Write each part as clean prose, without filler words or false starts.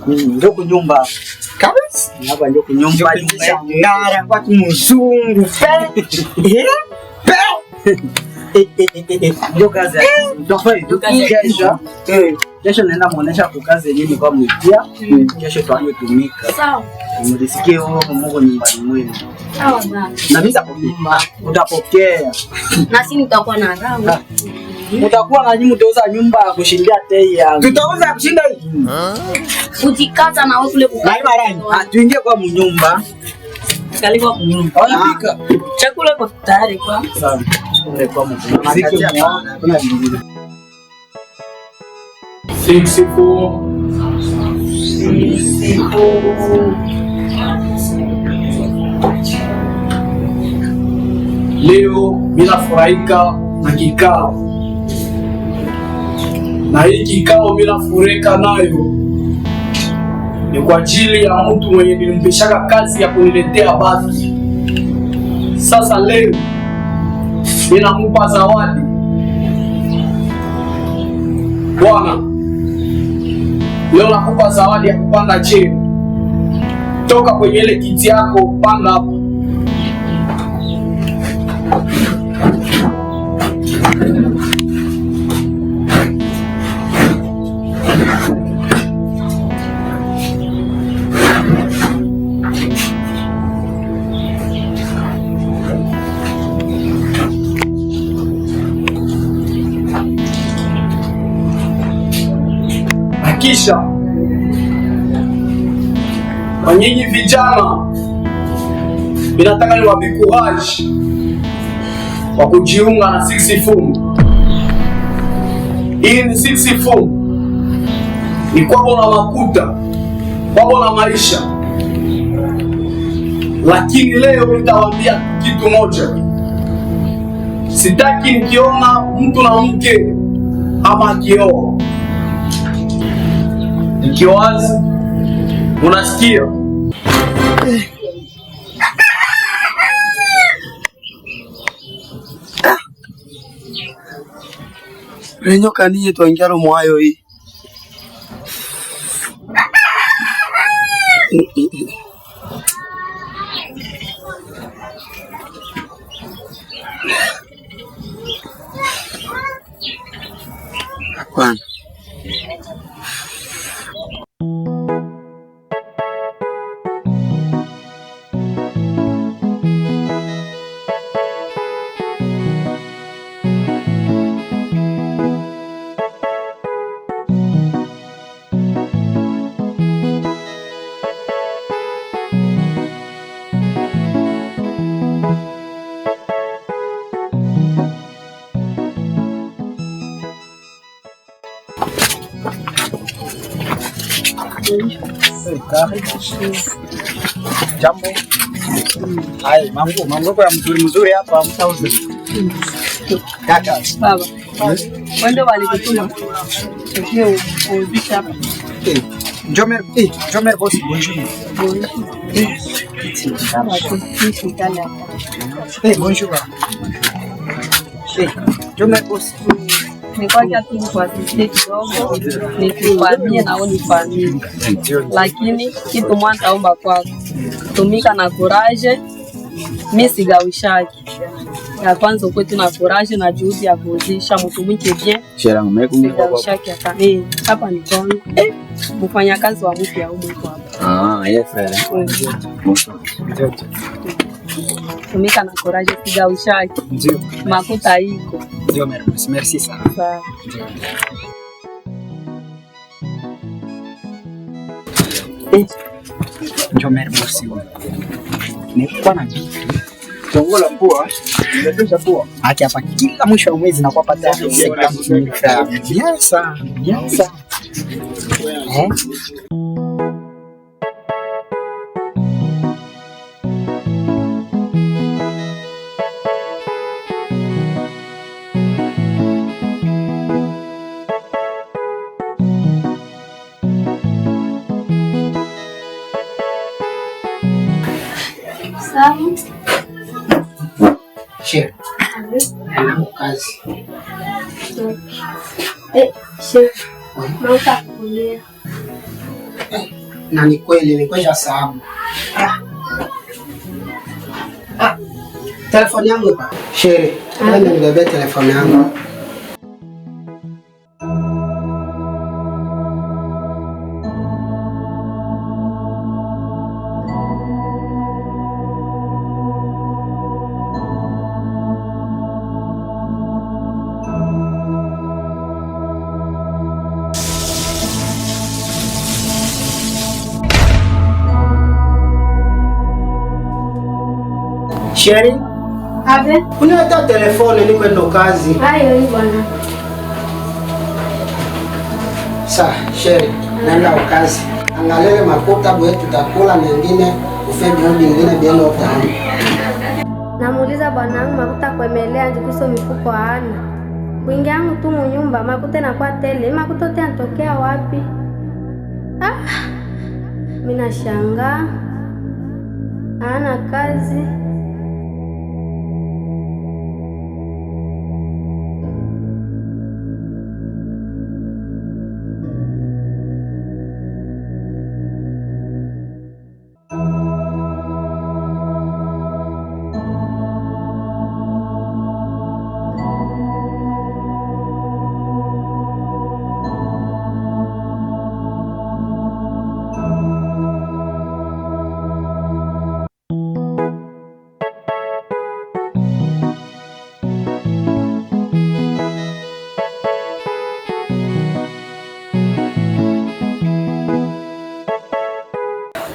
Njo kunyumba Kabisa. hapa, njo kunyumba Ngara watu mzungu pe. Pe. Njo kazi kesho. Kesho naenda muonesha kukazi yenyewe nilikuwa mwitia. Kesho tuanze tumika. Sawa. Mlisikie huko muko nyumbani mwenu. Sawa baba. Na mimi nitapokea. Utapokea. Na sisi nitakuwa na raha. Mutakuwa na nyinyi mtauza nyumba ya kushindia tei yangu. Tutauza kushinda hii. Ujikaza na wewe kule Na hii marani. Ah, tuingie kwa mnyumba. Karibu kwa nyumba. Wanapika. Chakula kwa tayari kwa. Sawa. Kumbe kwa mnyumba. Muziki umeona. Kuna vingine. 64 Leo minafurahika na kikao, na hii kikao minafurika nayo ni kwa ajili ya mtu mwenye nilimpeshaka kazi ya kuniletea basi. Sasa leo ninamupa zawadi. Bwana, leo nakupa zawadi ya kupanda cheo. Toka kwenye ile kiti yako, panda hapo. Na kisha kwa nyinyi vijana, ninataka niwape courage wa kujiunga na Six Form. Hii ni Six Form, ni kwabo na makuta, kwabo na maisha. Lakini leo nitawaambia kitu moja, sitaki nikiona mtu na mke ama akioa. Nikiwazi, unasikia? Renyoka ninyi twaingia romo hayo hii. Hapana. Jambo. Hai, mangu, mangu ya mzuri mzuri hapa mtauze. Kaka. Baba. Wende walikutuma. Ndio uuzishe hapa. Njomer, Njomer boss, bonjour. Sawa tu, nishikane hapa. Bonjour. Njomer boss. Nilikuwa tu nikuasistie kidogo, nikufahamie na wewe unifahamie. Lakini kitu mwa nitaomba kwako, tumika na courage, mi sigawishaki. Ya kwanza ukuwe tu na courage na juhudi ya kuuzisha, mutumike bien, sigawishaki hata. Hapa ni kwangu. Mfanyakazi wa mpya humu iko hapa. Ah, yes, sir. Tumika na courage, sigawishaki. Ndio. Makuta iko. Ndio, merci, merci sana. Sawa. Ndio. Njo mere bosi huyu. Nilikuwa na vitu. Tongola poa. Nimetosha poa. Haki hapa kila mwisho wa mwezi nakuwa pata 50,000 francs. Bien ça, bien ça. Eh? Sawa. Share. Nenda kazi. Chef, naomba kulia. Na ni kweli nikwesha sababu. Telefoni yangu ipo. Shere, nenda nibebe telefoni yangu. Sheri, Abe, uniletea telefoni niko ndo kazi. hayo ni bwana. Sa, Sheri, naenda kazi. Angalia makuta bwe tutakula mengine ufe bibi mengine biende utani. Namuuliza bwanangu makuta kwemelea njikuso mifuko hana. Wingi yangu tu munyumba makuta nakuwa tele, makuta te antokea wapi? Ah, mimi nashangaa. Hana kazi.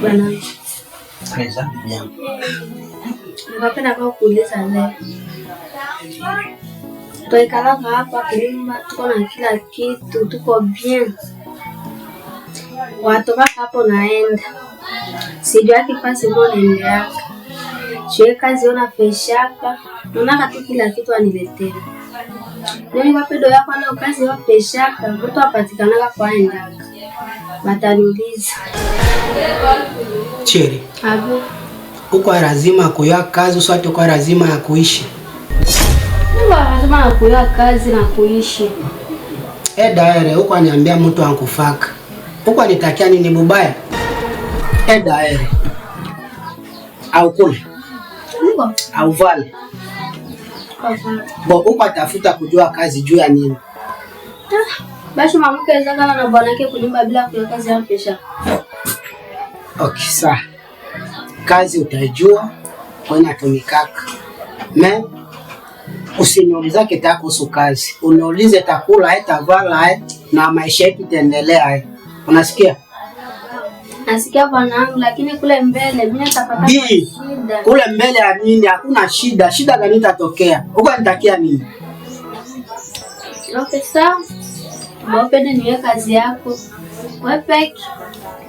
Bwana, Presa, bien. napenda kwa kuuliza leo. Twaikalaka hapa kunyumba, tuko na kila kitu, tuko bien. Watokaka hapo naenda. Sijuaki fasi mo naendeaka. Shue kazi ona peshaka. Naonaka tu kila kitu aniletea. Nini kwa pedo yako leo kazi wa peshaka, mtu apatikanaka kwa endaka. Bataniuliza. Cheri, Abe, uko lazima kuya kazi uswati uko lazima ya kuishi. Mungu anasema na kuya kazi na kuishi. E daere, uko aniambia mtu ankufaka. Uko anitakia nini bubaya? E daere. Au kule, Mungu au vale. Bo uko atafuta kujua kazi juu ya nini? Basi mwanamke aweza kala na bwanake kunyumba bila kuya kazi ya pesa. Okay, sawa. Kazi utaijua kwa inatumikaka. Me usiniulizake ta kuhusu kazi. Uniulize takula tavala na maisha yetu itaendelea. Unasikia? Nasikia bwanangu, lakini kule mbele mimi nitapata shida. Kule mbele ya nini? Hakuna shida. Shida gani itatokea? Uko nitakia nini? Okay, sawa. Mbona niwe kazi yako? Wewe peke.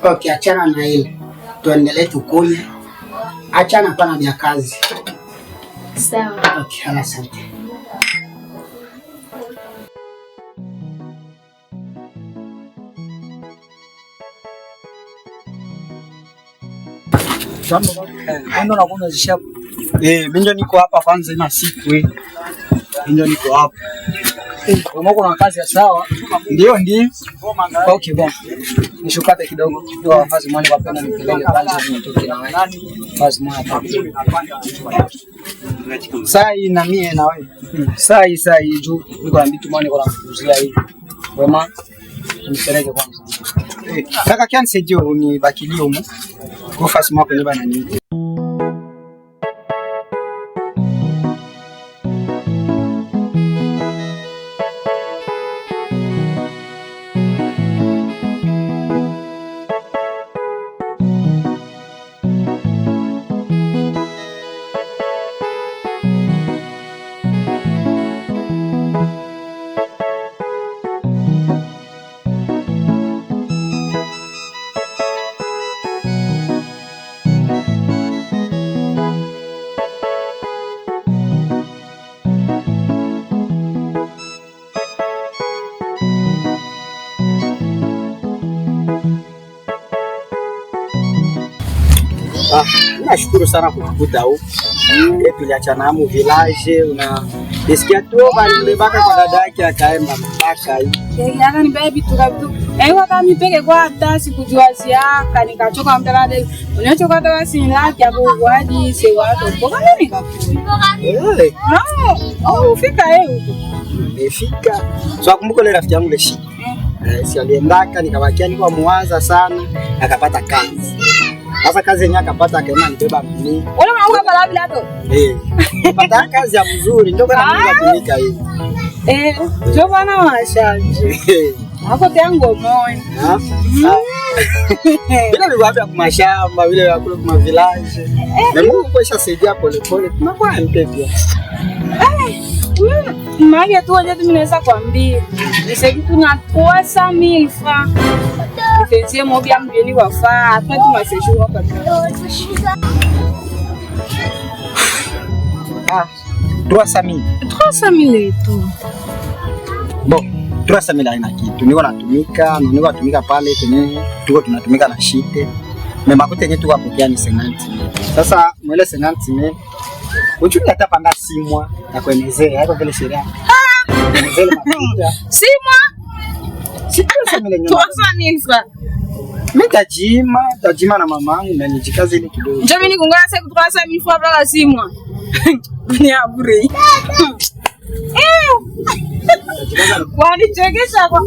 Okay, achana na ile. Tuendelee tukunywe. Achana pana vya kazi. Sawa. Okay, asante. Mimi ndio niko hapa kwanza ina siku hii. Mimi ndio niko hapa. Kama kuna kazi ya sawa. Ndio ndio. Okay bon. Nishukate kidogo. Ndio kazi mwana kwa penda nipeleke kwanza nitoke na wewe. Kazi mwana hapa. Saa hii na mie na wewe. Saa hii juu niko na vitu mwana kwa kuzia hivi. Wema nipeleke kwanza. Kaka kianse ndio unibakilie humu. Kwa fasi mwako ni bana nini? Nashukuru sana kukukuta huku. Tuliachana mu village una nisikia tu balibebaka kwa dada yake akaenda mpaka hii. Yaka ni baby tukabitu. Ewa kama mipeke kwa hata sikujuaziaka nikachoka mtalade. Unachoka hata sinlaki hapo waji se watu. Kwa nini nikakuja? Eh, No, ufika huko. nimefika. So akumbuka ile rafiki yangu Leshi. Si aliendaka nikabakia niko muwaza sana akapata kazi. Sasa kazi yenyewe akapata akaenda nibeba mimi. Ule mwangu kala bila to. Pata kazi ya mzuri ndio kana mimi natumika hivi. Ndio bana washaje. Hapo tangu moyo. Bila vya kumashamba vile vya kule kuma village. Na Mungu kwa saidia pole pole. Tunakuwa mpe pia. Maana tu waje mimi naweza kuambia. Nisaidia tuna 300,000 francs. Faisie mo bien mjeni kwa faa. Après tu m'as séjour hapa. Ah, 300,000. 300,000 tu. Bon, 300,000 haina kitu. Niko natumika, na niko natumika pale kwenye tuko tunatumika na shite. Mais makuta yenyewe tuko apokea ni 50,000. Sasa mwele 50,000 uchumi hata panda 6 mois na kuenezea hapo vile sheria. Kuenezea makuta. 6 mois? Si 300,000 nyuma. 300,000 francs. Mimi tajima na mamangu na nijikaze ile kidogo. Njoo mimi nikungana sasa 300,000 francs mpaka 6 mois. Ni abure. Wanichekesha kwa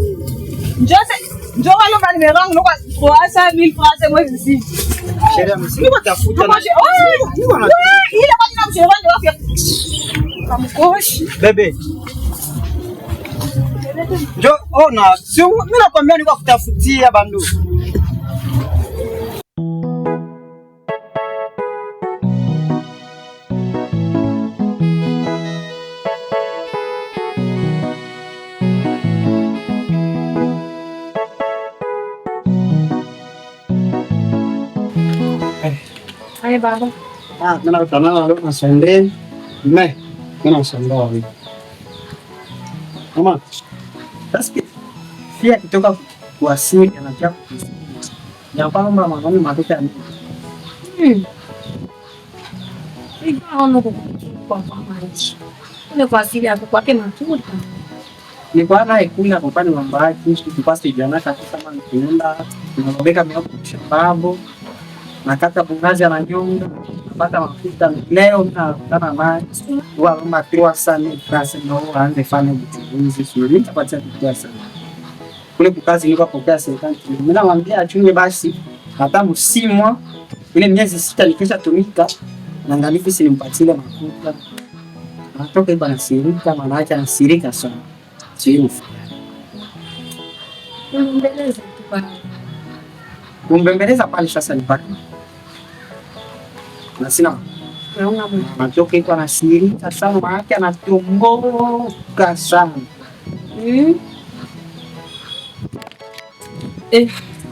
njoo walo bali merangu nokwa 300,000 francs mwezi si. Sheria msingi tafuta. Niko na ile kwa nini msheria wako kamkoshi. Bebe. Njoo ona, si mimi nakwambia niko kutafutia bandu. Hai baba. Ah, mimi nakutana na nasende. Me, mimi nashangaa wewe. Mama. Basi pia kutoka kwa siri anatia. Ya kwamba mama makuta. Ikaona kwa maji. Ile kwa asili yako kwake makuta. Ni kwa na ikula kwa pale mambo yake, tulikuwa sijana kabisa kama nikienda tunabeka miogo shababu. Nakata bungazi ananyonga, napata mafuta leo nakutana naye. Huwa kama 300,000 francs ndio aanze fanya uchunguzi sio nitapatia 300,000. Kule kukazi niko pokea serikali. Mimi namwambia achunge basi hata msimu ile miezi 6 nikisha tumika naangalia si nimpatie mafuta. Anatoka hivyo anasirika, maana yake anasirika sana. Sio. Mbeleza tu baba. Kumbembeleza pale sasa ni paka. Na sina Matoke iko anasirika sana, maana yake anatomboka sana.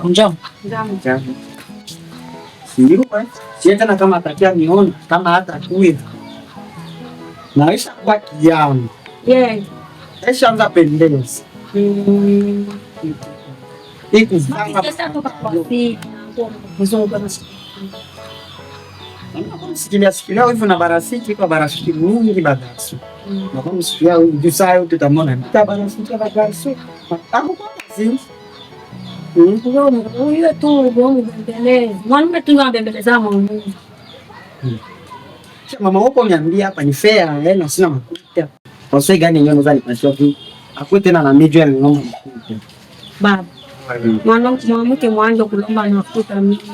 Njoo. Njoo. Sio eh. Sio tena kama atakia niona kama hata kuya. Naisha kwa kijana. Yeah. Aisha anza pendeza. Ikuzanga sikilia sikilia hivi na barafiki kwa barafiki mingi badasu. Na kama sikia juu saa yote utamwona mta barafiki badasu. Ako kwa kazi. Huyo tu mbembeleza. Mwanaume tu anabembeleza mwanaume. Mama wako niambia hapa ni fair na sina makuta. Waswe gani yenyewe unaweza nipatia tu. Akute tena na mijwe ni ngoma makuta. Baba. Mwanamke mwanzo kulomba mafuta mingi.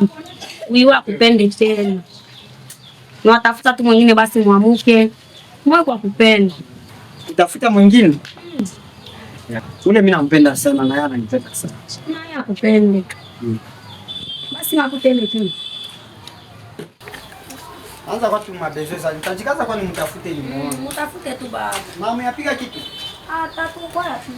Wiwa akupende tena. Na watafuta tu mwingine basi mwamuke. Mwe kwa kupenda. Utafuta mwingine? Ule mimi nampenda sana na yeye ananipenda sana. Na yeye akupende. Basi nakupende tena. Anza kwa tumabezeza, nitajikaza kwa nimtafute ni muone. Mtafute tu baba. Mama yapiga kitu. Ah, tatu kwa tu.